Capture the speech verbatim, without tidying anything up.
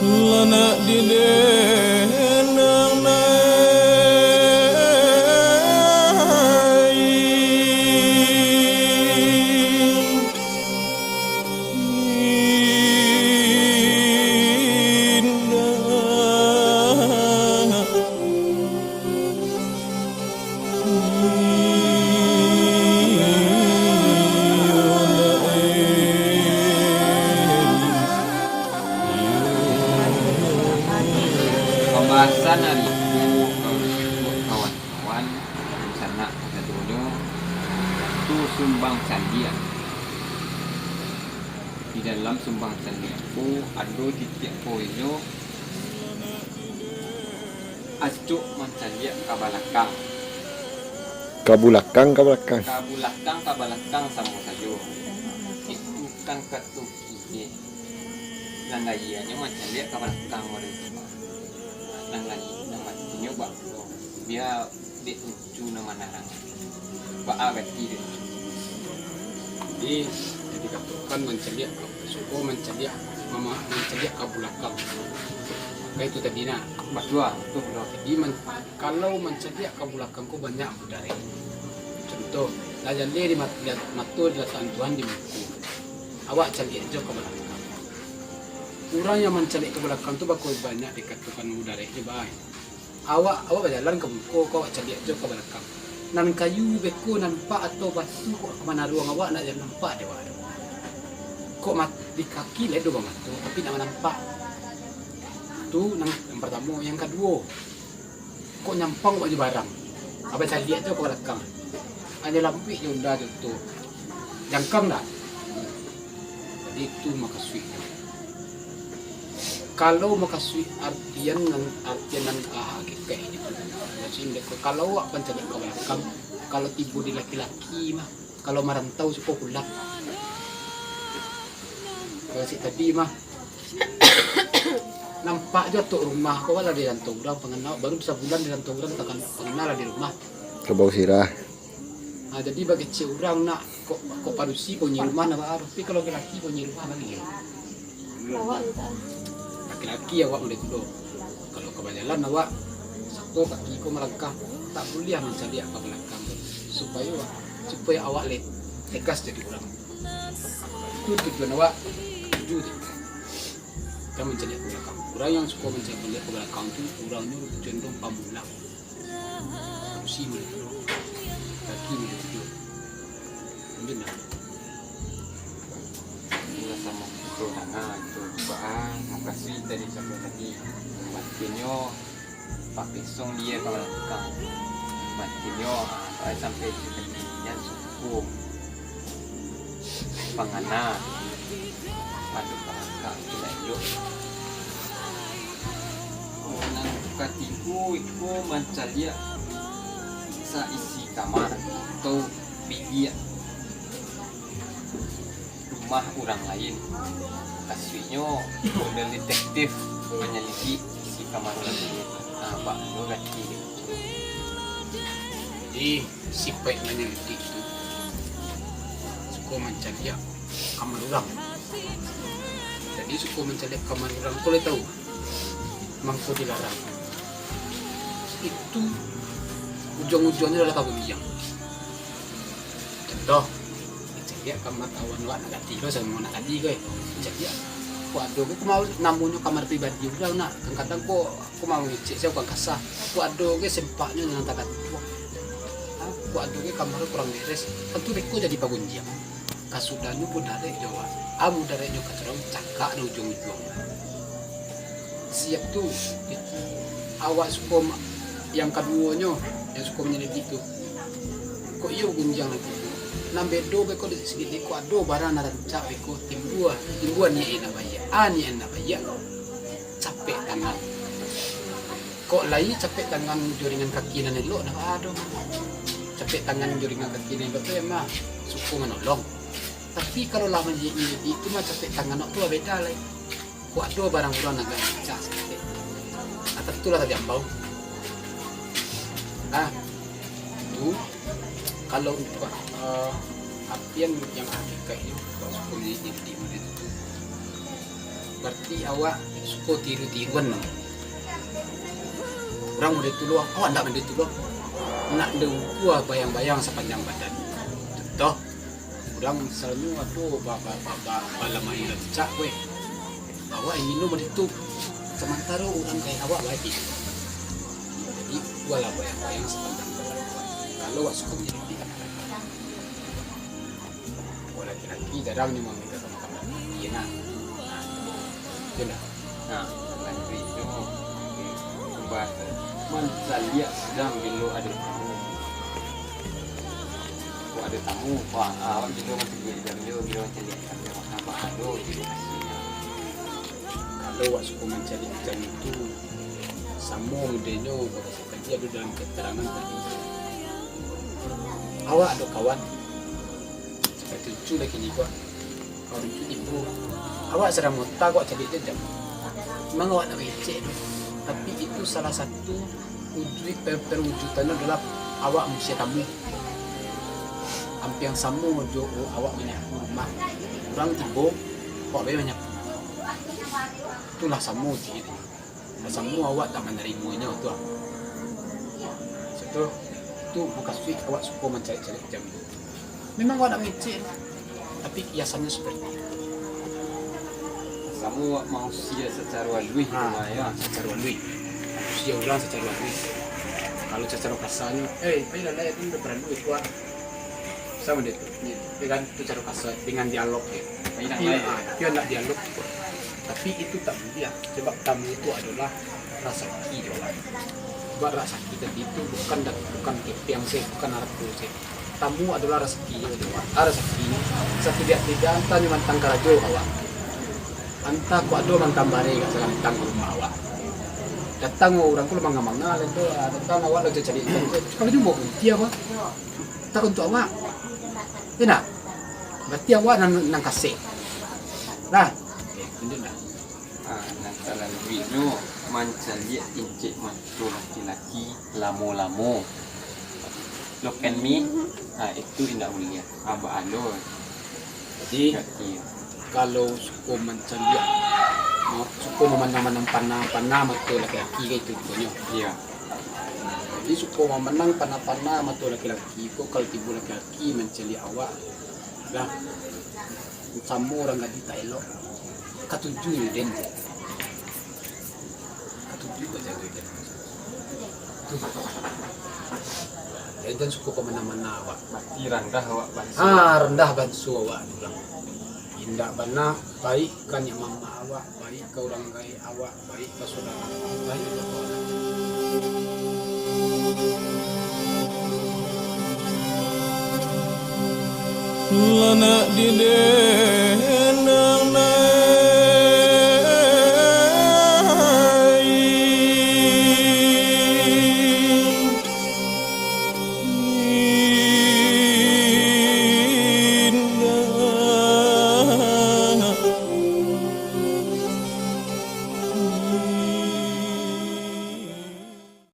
Lanak di denang nai indah. Pambahasan ari tu, kawan-kawan, sanak kasadonyo, tu sumbang caliak. Di dalam sumbang caliak ko ado titiak poinnyo, acok mancaliak ka balakang. Ka bulakang, ka balakang. Ka bulakang, ka balakang samo sajo. Itu kan kato kini. Nan lahianyo mancaliak ka balakang baru itu. Nan lahi, nan matinyo bak bia dek Cu nan manarang. Baa arati den tu? Jadi, jadi katokan mancaliak ka, suko mancaliak, mama-, mancaliak ka bulakang. Maka itu tadi nah. Batua, batua, batua. Jadi, man-, kalau mancaliak ka bulakang ko banyak mudarat. Contoh, lah jaleh di mat-, lihat mato dilatakan Tuhan di muko. Awak caliak jo ka balakang. Urang yang mancaliak ka balakang tu bako banyak dikatokan mudarat je, baa. Awak, awak bajalan ka muko ko, awak caliak jo ka balakang. Nan kayu beko nampak atau batu kok ka manaruang awak ndak jan nampak dek awak tu. Kok mat-, di kaki lai do bamato, tapi ndak manampak. Tu nan, nan partamo. Yang kaduo, kok nyampang awak jo barang. Abah caliak jo ka balakang. Hanyo lampuik jo onda jo tu. Jangkang dak? Jadi, itu makasuiknyo. Kalau makasuik artian nan, artian nan, ah, hakikaik itu, maksudnyo, kalau awak pancaliak ka balakang, kalau tibo di laki-laki mah, kalau marantau suko pulang. Kalau sik tadi mah, nampak jo atok rumah ko lah di rantau urang, panganal, baru sabulan di rantau urang, takan-, panganal lah di rumah. Kabau sirah. Ha, jadi bakecek urang nak, kok, kok padusi punyo rumah nak baa, tapi kalau laki-laki punyo rumah baa. Awak minta. Laki-laki awak model tu doh. Kalau ka bajalan awak, sako kaki ko malangkah, tak buliah mancaliak ka balakang, supayo, supayo awak le-, tegas jadi urang. Itu tujuan awak, tuju tu. Jan mancaliak ka balakang. Urang yang suko mancaliak ka balakang tu, urangnyo condong pamulak. Padusi mulai tigo. Laki mulai tigo. Mungkin dah. Itulah samo kito danga itu. Baa, makasuik dari sampai tadi. Batinyo, papesong dia ka balakang. Batinyo, ah, sampai itu tadi. Jan suko. Pangana. Pado balakang tu lah elok. Nan katigo iko mancaliak saisi kamar atau bilik rumah urang lain. Kasuiknyo model detektif manyalidik isi kamar urang lain. Nah, bak anu katigo. Jadi, sipaik manyalidik tu suko mancaliak kamar urang. Jadi, suko mancaliak kamar urang, ko lai tau, mangko dilarang. Itu ujuang-ujuangnyo adalah pagunjiang. Contoh, caliak kamar kawan awak nak ganti ko, samo nak ganti ko, eh. Caliak, kok ado ko, ko mau namonyo kamar pribadi urang nak, kadang-kadang ko Ko mau ngecek, sia bukan kasa. Ko ado ge sempaknyo nan tagatuang. Ha? Ko ado ge kamar kurang beres. Tantu beko jadi pagunjiang. Kasudahnyo mudarat jo awak. Ah, mudaratnyo ka urang cakak di ujuang-ujuang. Siap tu, awak suko ma-, yang kaduonyo, yang suko manyalidik tu. Kok iyo gunjiang lagi tu. Nan bedo beko di sigi ko ado barang nan rancak beko timbua, timbua niaik nan baiak. Ah, niaik nan baiak. Capek tangan. Kok lai capek tangan jo ringan kaki nan elok, ndak ado. Capek tangan jo ringan kaki nan elok tu emang suko manolong. Tapi kalau lah manjadi itu mah capek tangan awak tu lah beda lai. Kok ado barang urang nan agak rancak saketek. Atau tu lah tadi ambau. Nah, tu kalau untuak, eh, artian yang hakikaiknyo, kalau suko manjadi model tu. Barati awak suko tiru-tiruan namo. Urang model tu lo, awak ndak model tu lo. Nak dek ungkua bayang-bayang sapanjang badan. Contoh, urang misalnyo ado ba-, ba-, ba-, ba-, balamai rancak, weh. Awak ingin lo model tu. Samantaro urang kayak awak baik. Jadi, ungkualah bayang-bayang sapanjang badan. Kalau awak suko manjadi Kalau laki-laki jarang nyo mamikirkan makan laki, iyo nah. Nah, itu lah. Nah, lanjuik tu, oke, bahas tu. Mancaliak sidang bilo ado tamu. Kok ado tamu, wah, awak bilo masuak sidang bilo, bilo mancaliak sidang bilo, napa ado di lokasi. Kalau awak suko mancaliak macam itu, samo modelnyo barasokan ado dalam keterangan tadi. Awak ado kawan, Cakak tuncu laki ni kok. Kau tuncu ibu. Awak sadang mota kok caliak jajam. Memang awak nak mangecek tu. Tapi itu salah satu wujud, per-, perwujudan adalah awak manusia tamu. Ampiang samo jo awak manyapu rumah. Urang tibo, awak bae manyapu. Itulah samo cik. Samo awak tak manarimonyo tu ah. Sato, tu mukasuik awak suko mancaliak-caliak jam tu. Memang awak nak mangecek, tapi kiasannyo seperti itu. Samo awak mausia sacaro aluih Ha, tu lah, ya. Sacaro aluih. Mausia urang sacaro aluih. Kalau sacaro kasarnyo, "Eh, pai lah, lai, tu udah paralu kuat." Samo dia tu. Dia kan tu cara kasar dengan dialog dia. Tapi, ah, tapi nak dialog. Tapi itu tak mudah. Sebab tamu itu adalah rasaki dia orang. Sebab rasaki tadi itu bukan dat-, bukan kepiang se, bukan harto se. Tamu adalah rasaki dia orang. Ah, rasaki. Satidak-tidak antah nyo mantang karajo kawan. Antah kok ado mantang bare ka salantang ka rumah awak. Datang urang ko lah manga-manga lah tu. Ah, datang awak lah cari-cari. Kalau jumpa pun dia apa? Tak untuk awak. Indak? Berarti awak nan, nan kasek. Dah. Oke, tunjuk dah. Ah, nan salanjuiknyo, mancaliak incek mato laki-laki lamo-lamo. Look at me. Ah, itu indak buliah. Ah, baa lo. Jadi, kalau suko mancaliak, suko mamandang-mandang panah-panah mato laki-laki kan itu ruponyo. Iya. Jadi, suko mamandang panah-panah mato laki-laki ko, kalau tibo laki-laki mancaliak awak, lah, samo urang gadih tak elok, katuju den. Katuju bajago den. Jadi, jan suko ka mana-mana awak. Mati randah awak banso. Ah, randah banso awak, urang. Indak bana, baik ka niniak mamak awak, baik ka urang gaek awak, baik ka saudara, baik ka kawan. Lah nak dide